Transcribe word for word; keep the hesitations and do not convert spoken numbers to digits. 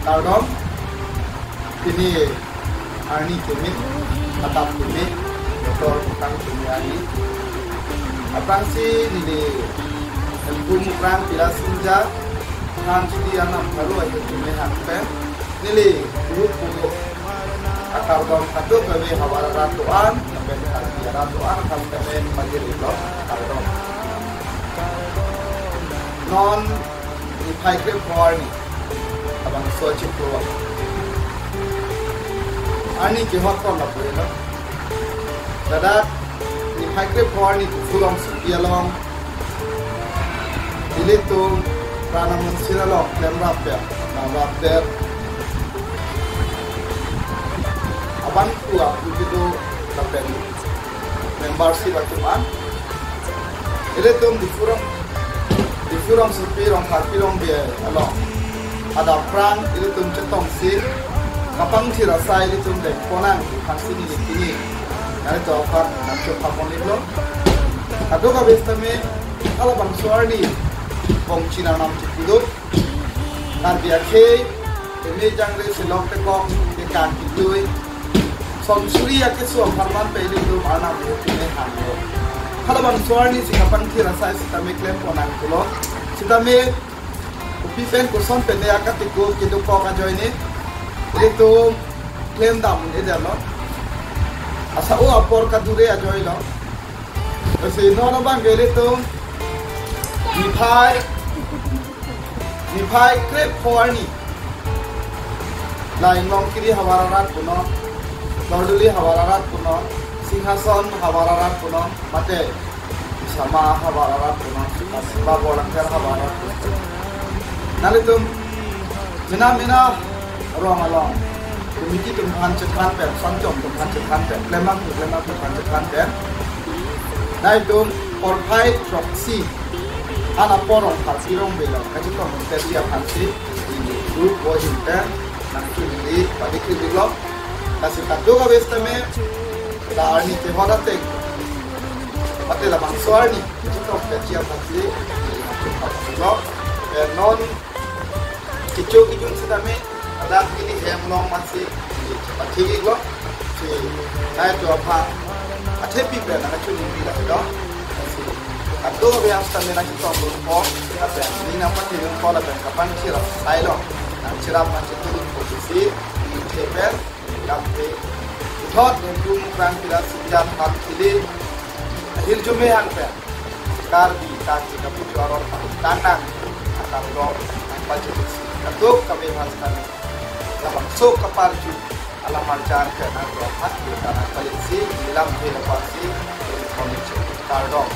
Kardom, pini arni kimi, atap kimi, motor kotang kimi arni. Aphrangsi neli Hemphu Mukrang Pira Singja, Thanchili anam pharo ahirjume hang pen, neli group pu akardom kadokave havar arat do-an, lapen Karbi arat do-an, akam kami pajir-iklo, kardom. Non niphai krepho arni, labangso achiklo arni kehot pon lapu-elo. Ladak niphai krepho arni Diphu rongsopi along ilitum Pran Amonsir along klemrap pen, nang rap pen, abang pu apu kedo lapen membership atum an. Ilitum Diphu rong, Diphu rongsopi, Rongpharpi Rongbe along adap aphrang ilitum chetongsi kapangthir asai ilitum dengpon nang aphansi neli pini nanglitum aphan nangchok pamon-iklo. Kadokave sitame halabangso arni bongchin anam chipuduk, Karbi akhei, keme jangre, selok tekok, kekang kitui, som suri akeso apharman pen ilitum arnam ahirjume hanglo. Halabangso arni si kapangthir asai sitame klempon nang pulo. Sitame kopi pen koson pen de akatiko kedokok ajoine ilitum klemdam un-edetlo. Asa o apor kadure ajoilo. Lasi non abang ke ilitum niphai, niphai krepho arni, la Inglongkiri havar arat punon, Korduli havar arat punon, Singhason havar arat punon, mate Isama havar arat punon, Simba Borlangker havar arat punon, nanglitum mena mena rong along committee atum aphan chekhan pen, sangchom atum aphan chekhan pen, klemang atum, klemang atum aphan chekhan pen, nangtum porphai throksi an apor Rongpharpi Rongbe along kachetong un-edetji aphansi neli group pu ahin pen nangtum neli padi kiri-iklo. Lasi kadokave sitame la arni kehot ateng, mate labangso arni kachetong un-edetji aphansi neli nangtum padi kiri-iklo. Eh, non kecho kejun sitame ladak neli hem along masi pathik-iklo. Si nangtum aphan athepi pen nangchuningri lahelo. Si kadokave sitame nangchetongdunpo, lapen neli nangpatedunpo, lapen kapangthir asai along nangcherap nangchetongdunpo pusi neli the pen lamthe. Puthot Hemphu Mukrang Pira Singja Thanchili ahirjume hang pen Karbi ta chekapu chuaron ta nang akam do nangpajirsi kadokave aphan sitame labangso kaparju alam arjan ke nangtum aphan ta nangpajirsi lam ke lapasi kardom.